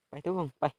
Pais tub Voog, pais.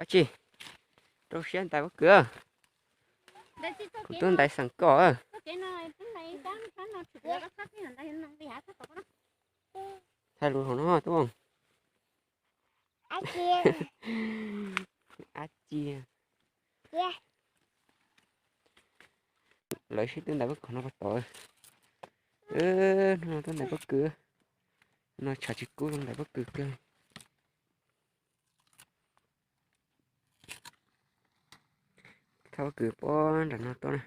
Koj tsis rau siab ntais pob kws, kuv tub ntais xeem koj. Thaij lus hauv no tub. Ab tsi. Lawv sib tub ntais pob kws no puas tod. No tub ntais pob kws. No tshav tsis kub zoo ntais pob kws kiag. Thauj pob kws pob nram no tuaj na.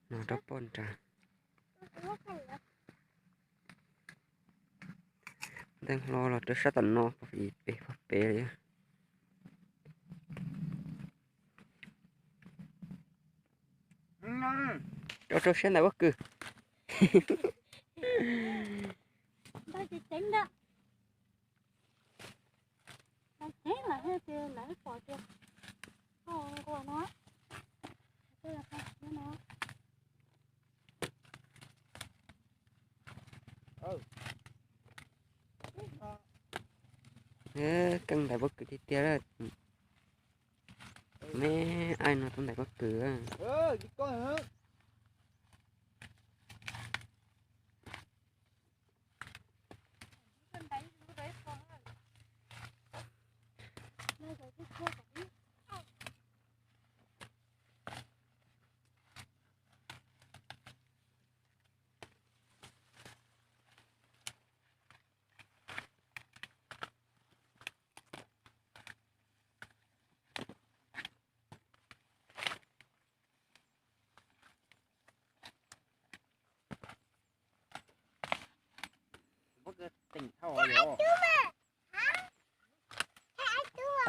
No rau poj nrad. Ntej hlo los rau sab tom no, pem pem li. Rau rau siab ntais pob kws. Keej ntais pob kws tiag tiag. Me aib no tub ntais pob kws.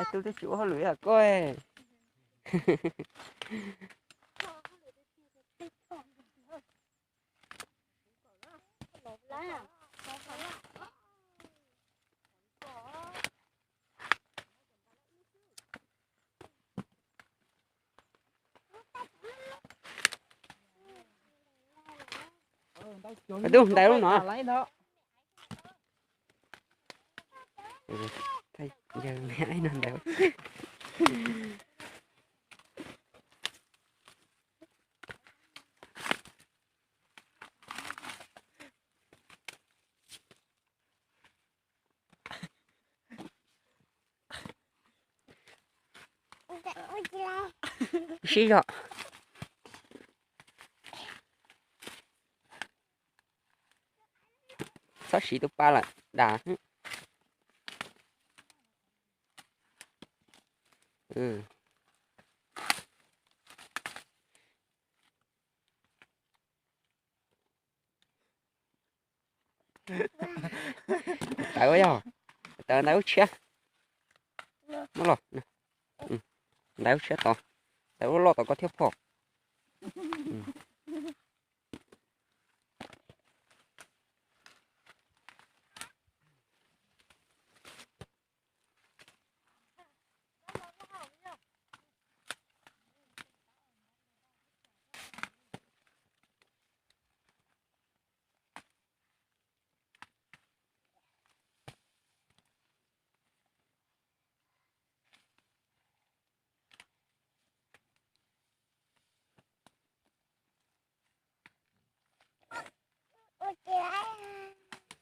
Aib tub twb tsis ua hauj lwm yam koj. Tub ntais lub no. Yawg me aib no ntais. Sib zog. Txhob siv tus pa lawm dag. Tawv yog, tawv ntawd lub tshiab. Muab los, ntawd lub tshiab tod, ntawd lub loj tod koj thiaj phom.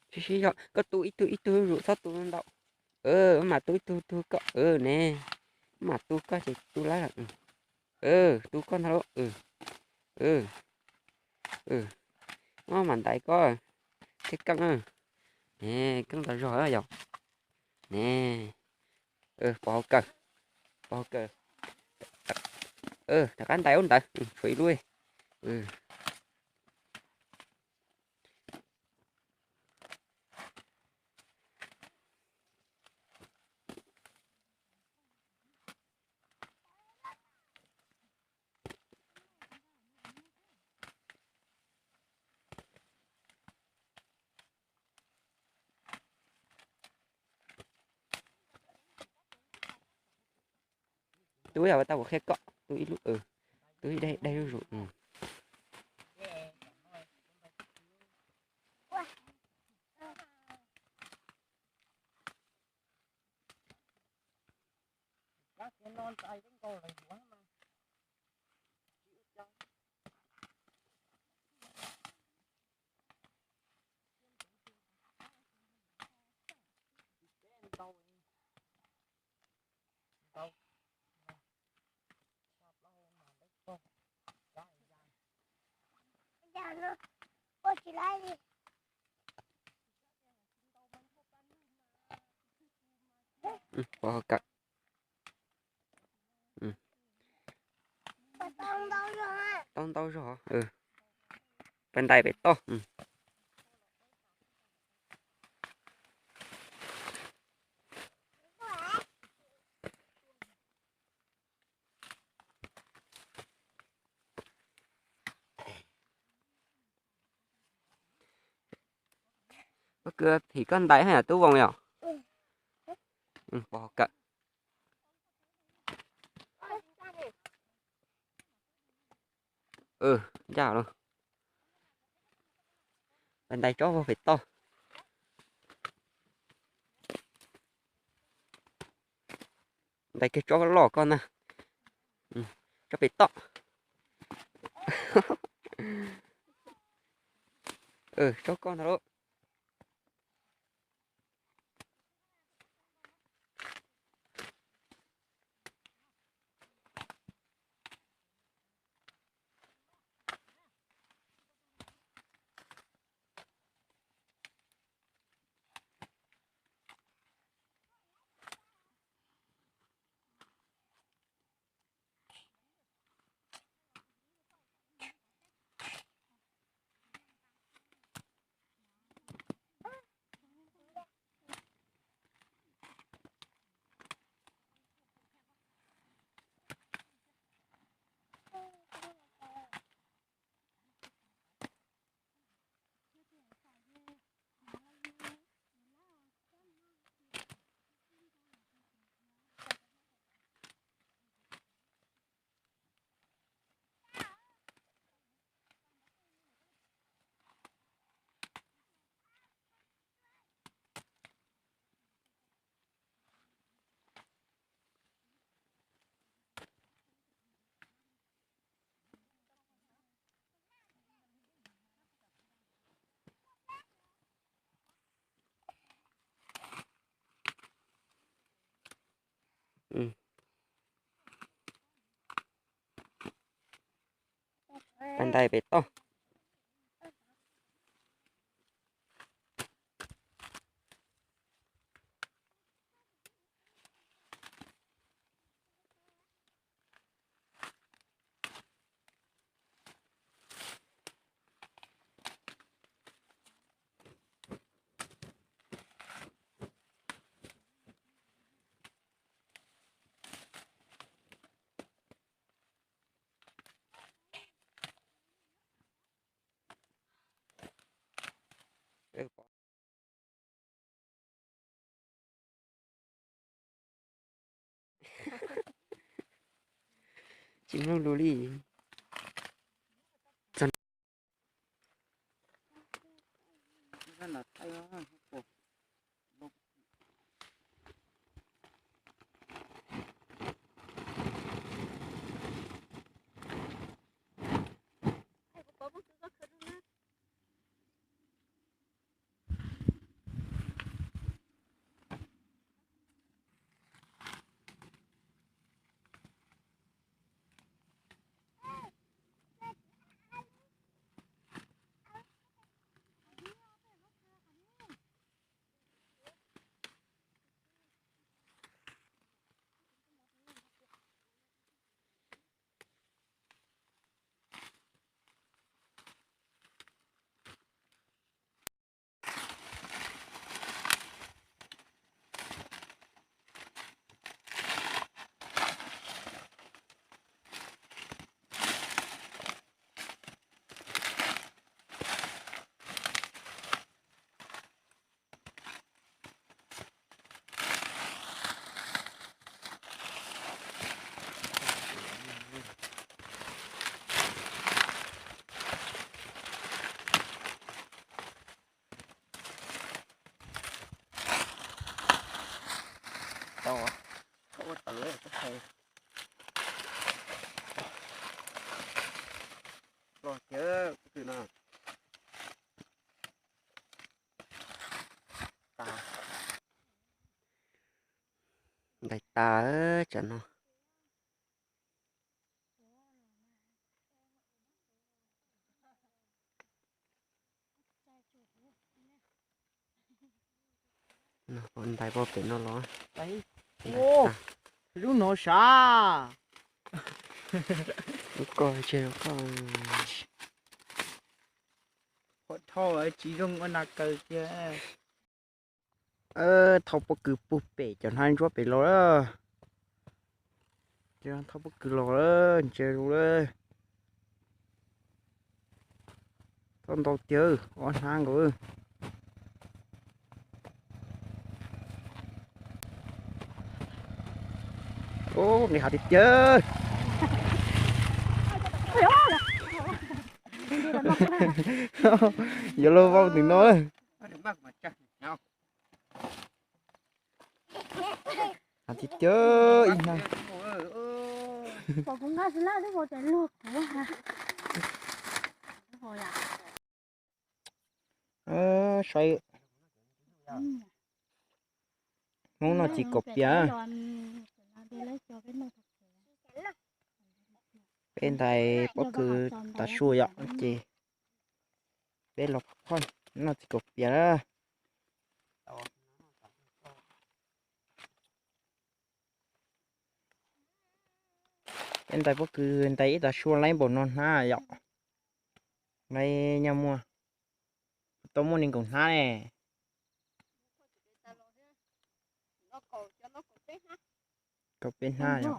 Sib sib zog, koj tu ib tug ib tug zuj zus, txhob tu ntau. Mas tu ib tug tug koj ne, mas tu koj ces tu lawm. Tu koj ntag lauj. Mas ntais koj thiab keej. Keej ntau zog yom. Ne, pov hauv kawg, pov hauv kawg. Rov qab ntais ub ntawd, tshuav ib lub. Tu yog tau kuv qhia koj tu ib lub, tu ib daim daim zuj zus. Pov hauv kawg. Tau ntau zog, peb ntais pem toj. Koj kwv phim koj ntais haj yam tub voos yom. Pov hauv kawg. Ncaj lawm. Ntais tsob vag pem toj. Ntais kiag tsob loj koj na. Tsob pem toj. Tsob koj ntag lauj. Peb ntais pem toj. Hnub lus li. Tau, tau ua tau lawm, tau. Los kiag, no. Ntais tas tsam no. Ntais pog pem no los. Lub no sav. Lub ko tseg lub ko. Qhuav dhau tsis zoo ua nas kaws kiag. Thauj pob kws puag pem cov hnab ntsuab pem los lawm. Thauj pob kws los lawm, ntsia zoo lawm. Thauj ntau tiag, ob hnab nkaus. Nqis hav tiag tiag. Yuav luag vau ntawm no. Hav tiag tiag ib hnab. Saib, Hmoob noj txiv kaum pias. Peb ntais pob kws tas su yom, ces peb los phoj noj txiv kaum pias na. Peb ntais pob kws ntais ib tas su laib npaum no hnab yom. Laib nyaj muag, tau muaj nees nkaum hnab ne. Kaum peb hnab yom.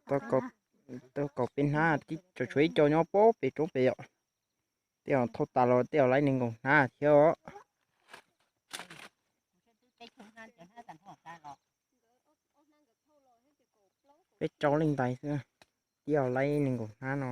Tau kaum peb hnab, tseem tshuav ib co nyob pob pem roob pem yom. Tej zaum thauj tas los tej zaum laib nees nkaum hnab thiab os. Peb rau leej ntais xwb, tej zaum laib nees nkaum hnab no.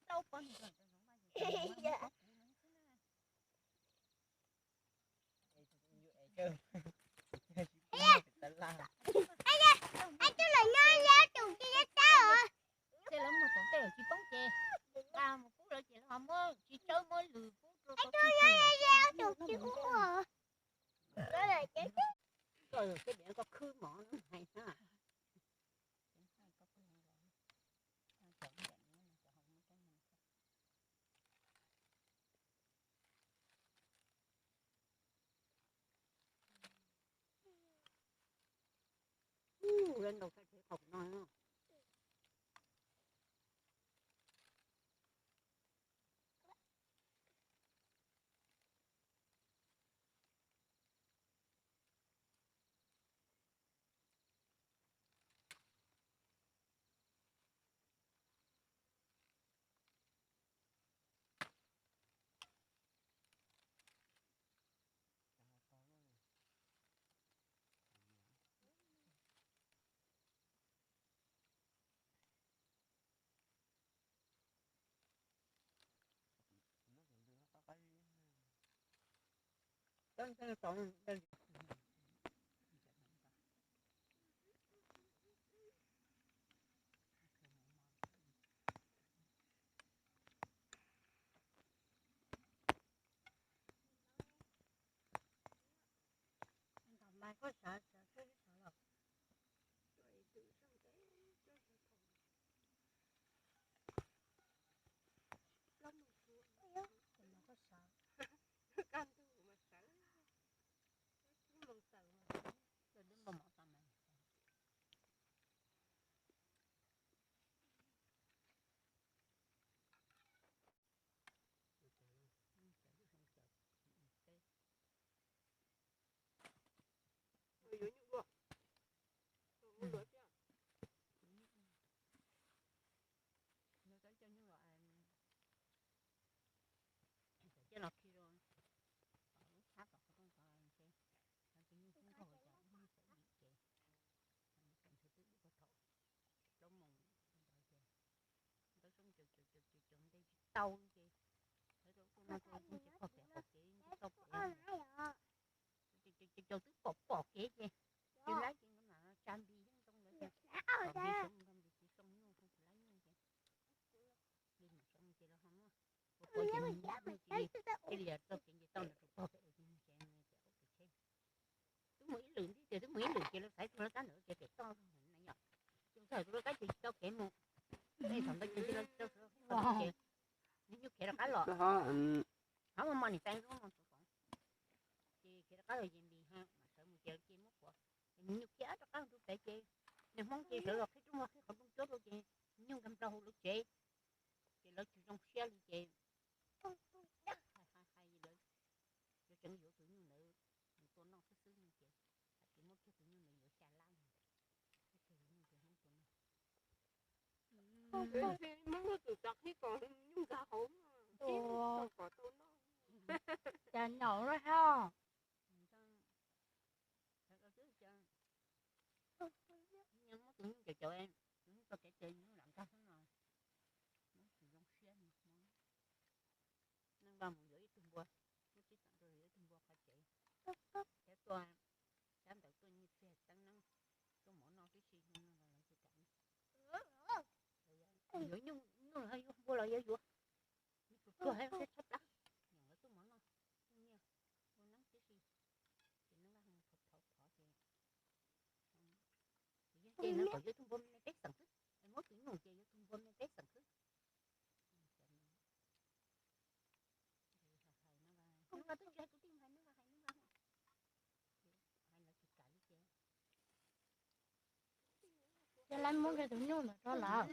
Tau Ces lawv mus tom tej tsis poob ces, mus pub lawv ces lawv ho muab tsis tsawb muab lws pub rau tau tsis poob. Koj khwb mov hais na. Coj los khi rau lub tshab tom qhov rooj tod ces, tus nyuj kub nkaug cas ub nyuj txawm dim ces, thaum ntawd twb ib puag thaum plaub moos ntawd ces, ntawd zoo caum caum caum caum caum nte tsis tau ces, lawv rau ub rau no rau ub ces pom kev qaum kev nce toj kev, caum caum twb pom pom kev ces, ces lawv ces nkawd mam tsa npis yeej zoo lawv ces, npis sawv mus nrog npis tsis zoo nyuj zoo tsis lab nyuj ces, npis mam sawv mus ces lawv ho muab ua pov ces nws nyuj cia li, cia li txoj kev nce toj ntawd rau pog pem ces nws ces ua pem tsheb. Twb mus ib lwm nti ces twb mus ib lwm ces lawv xaiv tus laj kab ntawd ces pem toj na yom, ces txawm tus laj kab ces tsis tau kev mus, nej thaum ntawd ces lawv tsis tau sawv los qhib qhov rooj ces, nws nyuj khiav rov qab los, hov mos mos nim tais lub mos txoov, ces khiav rov qab los ces npis ho mam sawv mus ces lawv cia muab pov, ces nws nyuj khiav rov qab rau pem ces, niag hmoob ces sawv los qhib rooj qhib qhov rooj cuab rau ces, nws nyuj nkag nplo hauv lawv tsev, ces lawv tsis zoo siab li ces, hais hais hais lawv, lawv tseem yuav tus nyuj ntawd mus tua noj xwb xwb no ces, hais tias muab kiag tus nyuj ntawd yuav xya lab no, muab kiag tus nyuj ntawd hmoob tua noj. Hmoob muab tus txav qhib kom nyuj nkag hauv, kom tau noj. Cas nyaum lawm hos. Muab tus nyuj caum caum, tus nyuj txoj kev ces nyuj lam nkag xwb no, muab tsis zoo siab. Neej Vaj mus yuav ib tug npua, muab tsib teem rau yuav ib tug npua qhov tsev, thiab tuaj, cab ntawd tuaj nyiaj txiag teeb neeb, tuaj mov noj tib si no los lawv tsis kam. Yuav nyuj, nyuj los yuav npua los yuav yuav, tus tuag thiab tshaib plab, nyoom lawv tuaj mov noj, nyiaj, npua neeb tib si. Ces Neej Vaj thov thov thov ces, ces no kom yuav tus npua me peb xeem xwb, muab tus nyuj ces yuav tus npua me peb xeem xwb. Neej Vaj twb tsis hais tus tij hais Neej Vaj, hais Neej Vaj, hais lawv tsis kam li ces, ces lawv muab kiag tus nyuj ntawd rau lawv.